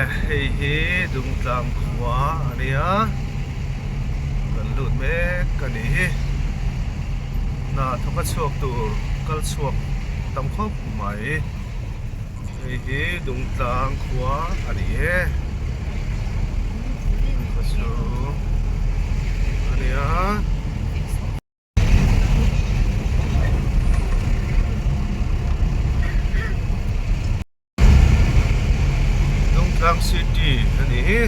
hei hi Dungtlang khua a nia kan lut mek a nih hi hna thawk a chhuak tur kal chhuak tam khawp mai hei hi Dungtlang khua a ni e khawchhung a nia. Dungtlang City a ni hi.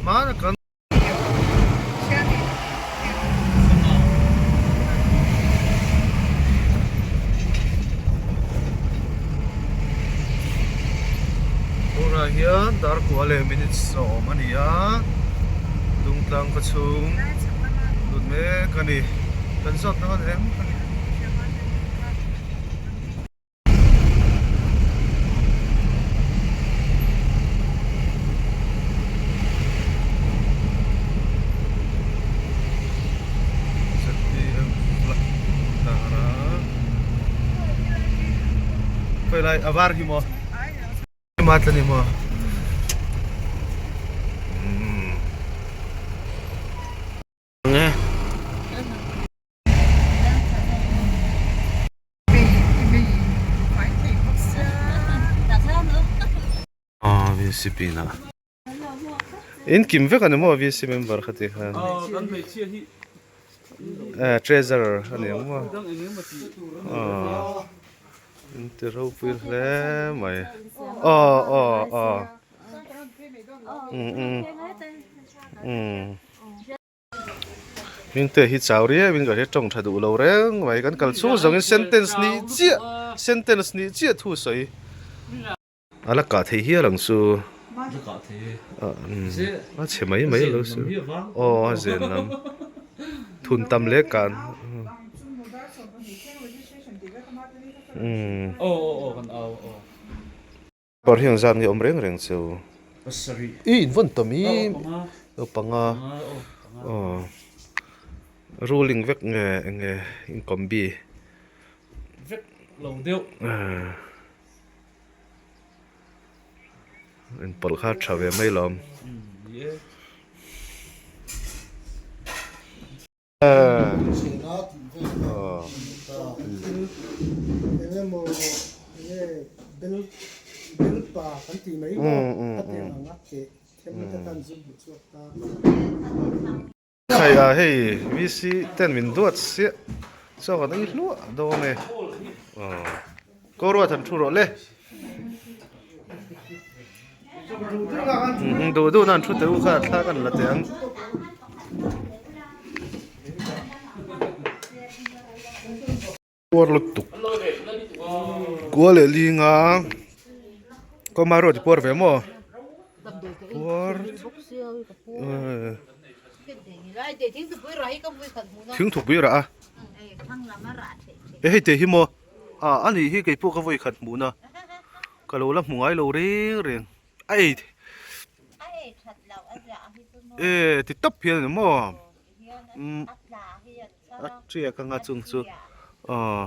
Hmana kan Tunah hian darkua leh minute sawm a ni a, Dungtlang khaw chhung lut mek a ni. Kan zawt dawn em? ZPM flag tar a khawilai a var hi maw ema tla ni maw umm. VCP na in kim vek ani maw VC member kha tih khan eh treasurer ani ang maw in ti ropui hle mai aw aw aw um um um. Hmingte hi chau riau in ka hre tawng tha duh lo reng mai kan kal chhung zawngin sentence nih chiah sentence nih chiah thu sawi a la kah thei hial ang chu a chhe mai mai lo chu aw a zen lam thun tam leh kan umm. Par hi ang zat nge awm reng reng chu. I in vawn tawm i naupanga aw ruling vek nge eng nge in combi vek lo deuh in pawlh kha tha ve mai lawm. Khai a hei VC ten min duat siah chaw kan ei hluah dawn e ko ruat han thu rawh le duh duh nan thu teh u kha thla kan la teh ang. Puar lutuk kua leh linga kawma ruat i puar ve maw puar thingthupui rah a e hei teh hi maw ah a nih hi kei pawh ka vawi khat hmuh na ka lo la hmu ngai lo reng reng a ei e ti tawp hian a ni maw. Umm a tiak anga chung chu aw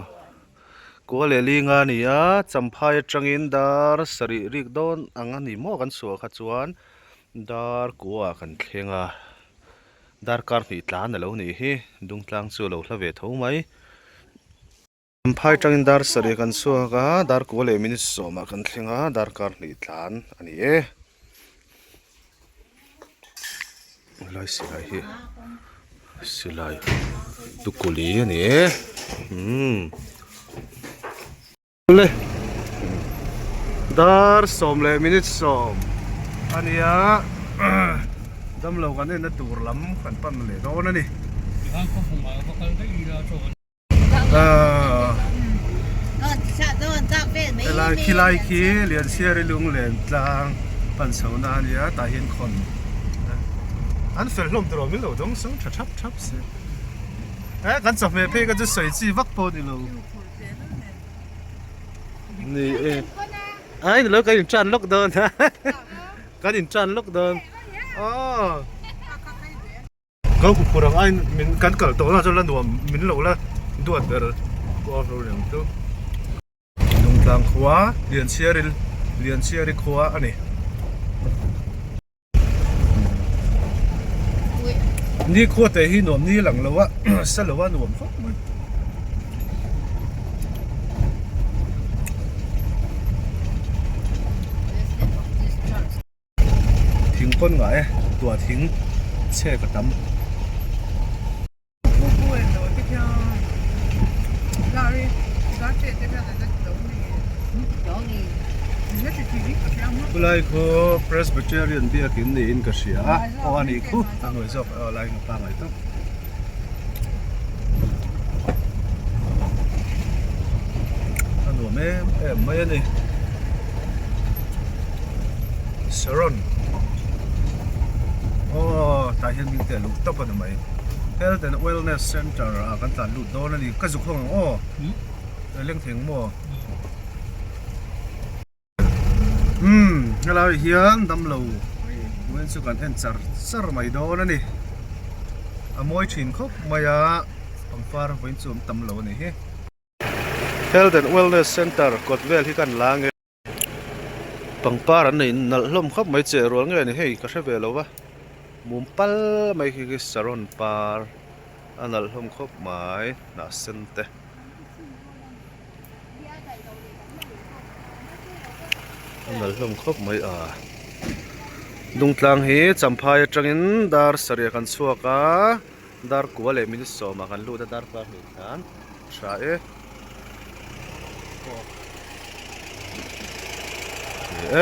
kua leh linga a ni a champhai atangin dar sarih rik dawn ang a ni maw kan chhuah kha chuan dar kua kan thleng a darkar hnih tlan a lo nih hi dungtlang chu a lo hla ve tho mai. Champhai atangin dar sarih kan chhuak a, dar kua leh minute sawmah kan thleng a, darkar hnih tlan a ni e. Helai silai hi silai tukuli a ni e. Umm. Le dar sawm leh minute sawm a ni a, damlo kan enna tur lam kan pan leh dawn a ni. Helai khi lai khi Lianchhiari lunglen tlang pan chho na a nia tah hian khawn an fel hlawm tur awm in lo dawng sang tha thap thap si e kan chawhmeh phei kha chu sawi chi vak pawh a ni lo ni e ai ni lo kan in tan lawk dawn kan in tan lawk dawn aw. Lo huphurh ang aiin min kan kal tawh na chuan la nuam min lo la duat ber pawh a hlo leh ang chu. Lungtlang khua Lianchhiari Lianchhiari khua a ni. Ni khua te hi nuam ni lang lo a sa lo a nuam khawp mai. Thing pawn ngah e tuah thing chhe ka tam. Khulai khu Presbyterian biakin niin ka hria a aw a nih khu a hnuai zawk aw lai nga pangai tawp. A nuam em em mai a ni. Saron aw tah hian hming te a luh tawp a ni mai Health and Wellness Center ah kan tlan lut dawn a ni ka zuk ho ang aw leng thei ang maw umm helai hian damlo vawiin chu kan en char char mai dawn a ni a mawi thin khawp mai a pangpar vawiin chu an tam lo a ni hi Health and Wellness Center kawt vel hi kan la nge. Pangpar an nei nalh hlawm khawp mai che rual nge ni hei ka hre ve lo va mum pal mai khi khi saron par a nalh hlawm khawp mai hnah sen te a nalh hlawm khawp mai a Dungtlang hi Champhai atangin dar sarih kan chhuak a dar kua leh minute sawmah kan lut a dar par hnih khan tha e.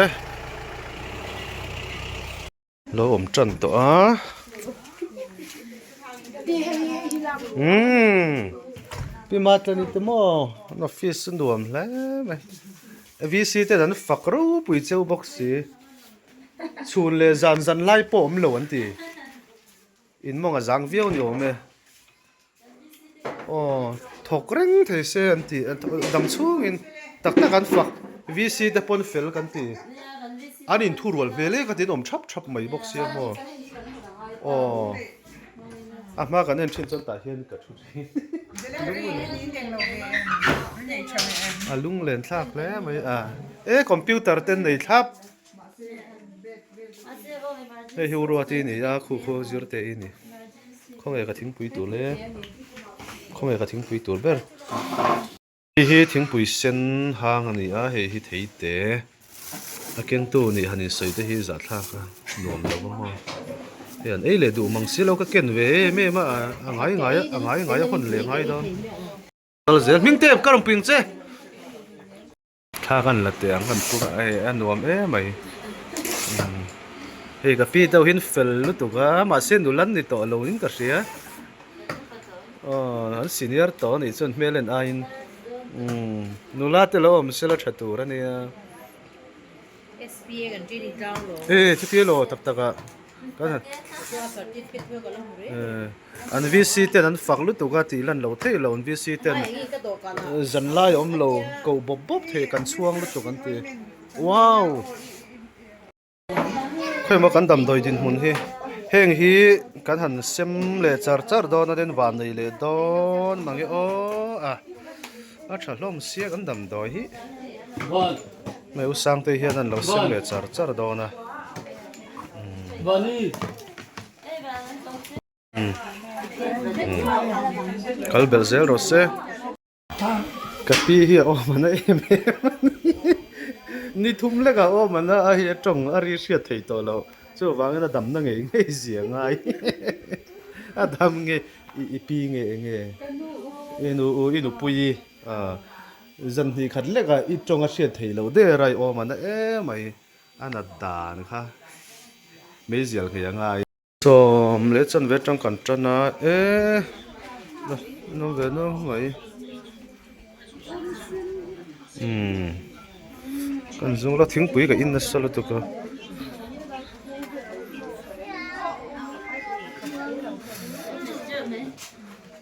E lo awm tan tawh a umm pi Matlani te maw an office chu nuam hle mai V C ten an fak ropui cheu bawk si chhun leh zan zan lai pawh awm lo an ti. In mawng a zang viau ni awm e. Aw thawk reng thei se an ti dam chhungin tak tak an fak VC te pawn fel kan ti an inthu rual hmel e ka tin awm thap thap mai bawk sia maw aw a hma kan en thin chuan tah hian ka thu thin a lunglen thlak hle mai a e computer te an nei thlap. Hei hi Uruati a ni a khu khu zir te i ni khawnge ka thingpui tur le khawnge ka thingpui tur ber hei hi thingpui sen hang a ni a hei hi thei te a kengtu nih han insawi te hi zahthlak a nuam lo a maw hei an ei leh duh mang si lo ka ken ve em em a a ngai ngai a ngai ngai a hawn leh ngai dawn kal zel hming te ka rawn pui ang che. Thla kan la teh ang kan phur a hei a nuam em mai hei ka pi deuh hian fel lutuk a mahse nula an ni tawh lo in ka hria aw an senior tawh anih chuan hmel en aiin umm nula te lo awm sela tha tur a nia e chuti elaw tak tak ah. An VC ten an fak lutuk a tih lan lo theih lo an VC ten zan lai a awm lo koh bawp bawp theih kan chhuang lutuk an ti wow khawi maw kan damdawi dinhmun hi heng hi kan han sem leh char char dawn a den van nei leh dawn mange aw a a tha hlawm sia kan damdawi hi hmei u Sangte hian an lo sem leh char char dawn a. Kal belh zel rawh se. Ka pi hi a awm ana em em a ni. Ni thum lekah a awm ana a hi a tawng a ri hriat thei tawh lo. Chuvangin a damna ngei ngei zia ngai. A dam nge i pi nge eng nge? I nu u i nupui i zan hnih khat lekah i tawng a hriat thei lo der a i awm ana em mai. A nat dan kha meizial ngei a ngai. Sawm leh chanve atang kan tan a e nawm ve nawm mai umm kan zung la thingpui ka in nasa lutuk a.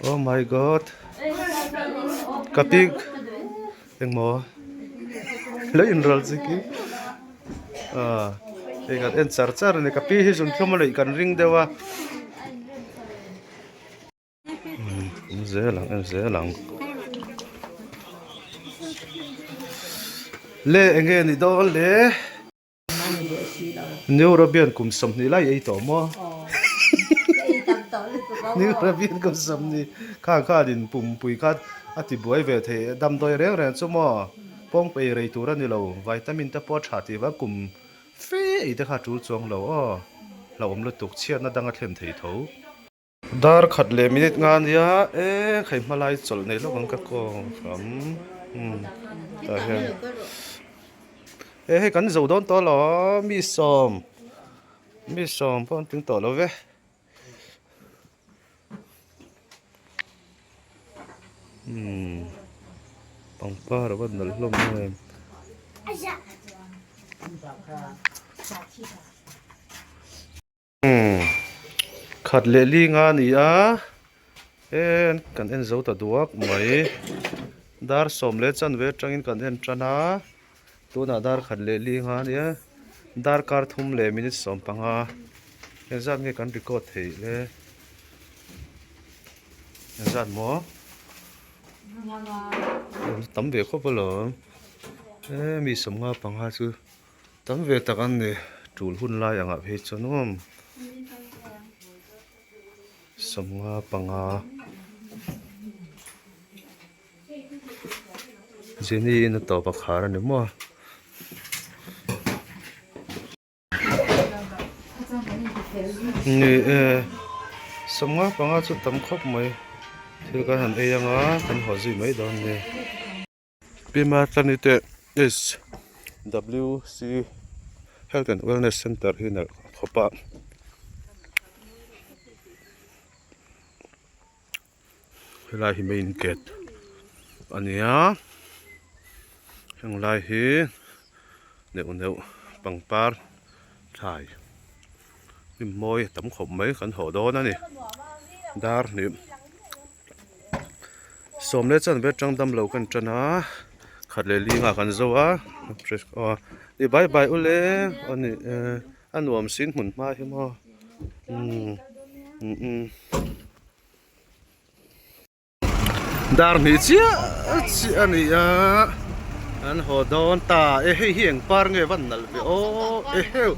Oh my god ka pi Engmaw lo inrawlh chi khi ah hei kan en char char a ni ka pi hi zun thlum a neih kan ring deuh a. En zel ang en zel ang. Le enge ni dawn le. New Rabian kum 20 lai ei tawh maw? New Rabian kum 20 kha khanin pumpui kha a ti buai ve thei damdawi reng reng chu maw pawng pei rei tur a ni lo vitamin te pawh a tha tih vang kum fe ei te kha a tul chuang lo aw hlauhawm lutuk chhiatna dang a thlen thei tho. Dar khat leh minute nga nia e khai hma lai chawlh nei lawk ang ka kawng hram umm tah hian e hei kan zo dawn tawh lo mi sawm mi sawm pawh an tling tawh lo ve. Umm pangpar a va nalh hlawm em. Umm khat leh li nga a ni a he kan en zo ta duak mai dar sawm leh chanve atangin kan en tan a tunah dar khat leh li nga a ni a darkar thum leh minute 15 engzat nge kan record theih le engzat maw tam ve khawp alawm he mi 55 chu. Tam ve tak an ni, tul hun lai angah phei chuan umm 55 Jenny in a tawp a khar a ni maw. Ni e 55 chu tam khawp mai thil kan han ei anga kan haw zui mai dawn a ni. Pima Tlanite SWC Health and Wellness Centre hi nalh khawp a helai hi main gate a ni a heng lai hi neuh neuh pangpar thlai hnim mawi a tam khawp mai kan haw dawn a ni dar hnih. Sawm leh chuan ber tang dam lo kan tan a khat leh li ngah kan zo a ni bai bai u le a ni a nuam sin hmun hma hi maw umm umm dar hnih chiah chiah a ni a an haw dawn ta e hei hi eng par nge van nalh ve aw eheu.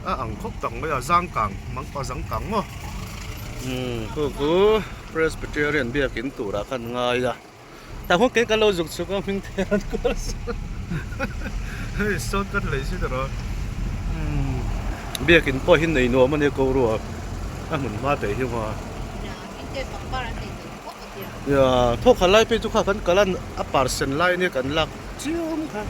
A ang khawp tak mai a zang kang mang pa zang kang maw umm khu khu Presbyterian biakin turah khan ngai a tah khawn kei kan lo zuk chhuk a hming te an kual hei sawn kan lei zui erawh umm biakin pawh hi nei nuam a nia ko ruak a hmun hma te hi maw ia thawkhat lai phei chu kha kan kal a a parsen lai ania kan lak chiam kha.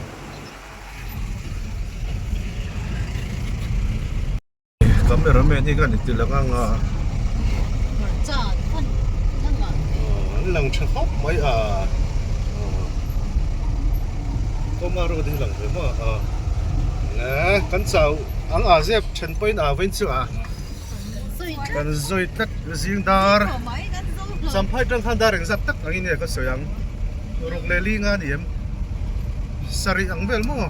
Cameraman hi kan inti lang ang a an lang tha khawp mai a kawma road hi lang ve maw a le kan chau ang a zep then pawhin a vain chu a kan zawi tlat zing dar champhai tang khan dar engzat tak angin nge ka sawi ang ruk leh li nga ni em. Sarih ang vel maw?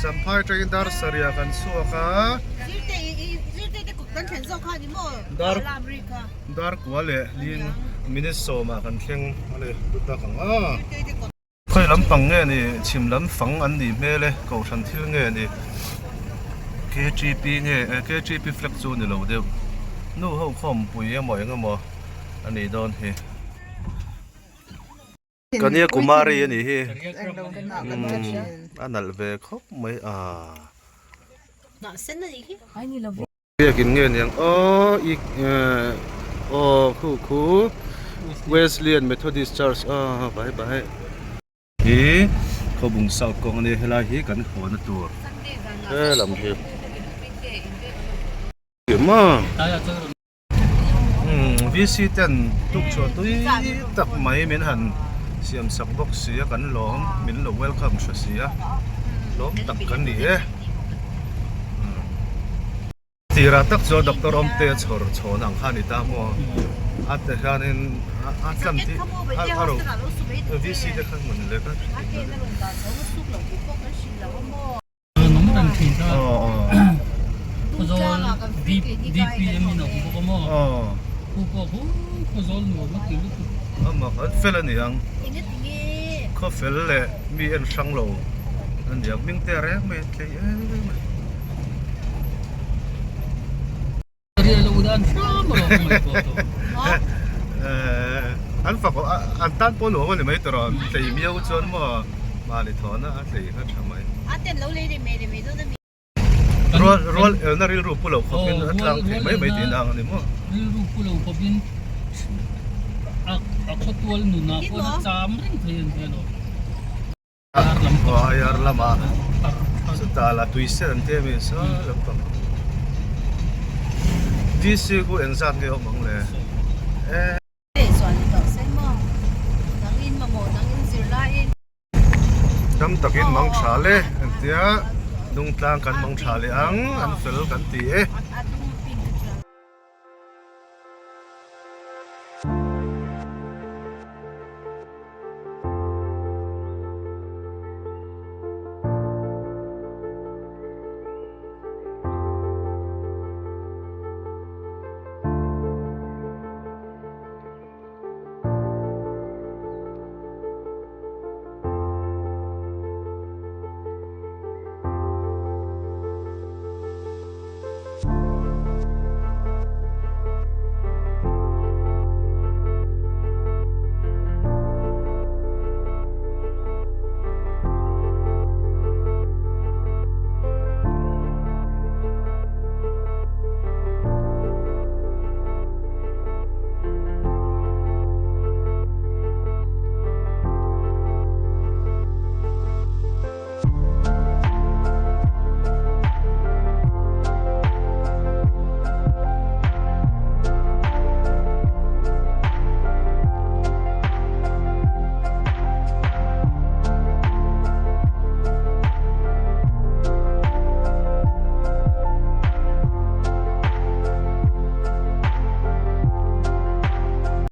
Champhai atangin dar sarih ah kan chhuak a. Dar dar kua leh ling minute 10 ah kan thleng a ni tak ang a. Khawi lampang nge ni chhim lam fang an nih hmel e kohhran thil nge ni KTP nge KTP flag chu ni lo deuh nu ho khawmpui emaw eng emaw a nih dawn hi. Kanyakumari a nih hi a nalh ve khawp mai a. Biakin nge niang aw i aw khu khu Wesleyan Methodist Church aw bai bai. Hi Khawbung South kawng a nia helai hi kan haw na tur helam hi. VC ten tuk chhuah tui tak mai min han siam sak bawk si a kan lawm min lo welcome hre si a lawm tak kan ni e tirah tak chuan doctor Awmte chhawr chhawn ang kha a ni ta maw a ti hianin a tlan tih a ro VC te khan maw ni le ka Khu pawh khu khawzawl nuam a ti lutuk. Amah an fel a ni ang. Khaw fel leh mi en hrang lo a ni ang. Hming te a reng mai a tlei em em a. Riah loh dan hram a rawh ka ngaihtuah tawh. An fak an tan pawh nuam a ni mai tawh rawh. Tlei miau chuan maw mahni thawhna a tlei kha tha mai. Rual rual elna rilru pu lo khawpin a tlang thei mai mai tihna ang a ni maw? Rilru pu lo khawpin a a khawtual nunah pawh a cham reng thei a ni alawm. Ar lampang. Aw ar lamah chutah lah tui sen an ti a mi saw lampang. DC khu engzat nge awm ang le? Dam takin mang tha le an tia, Dungtlang kan mang tha leh ang, an fel kan ti e.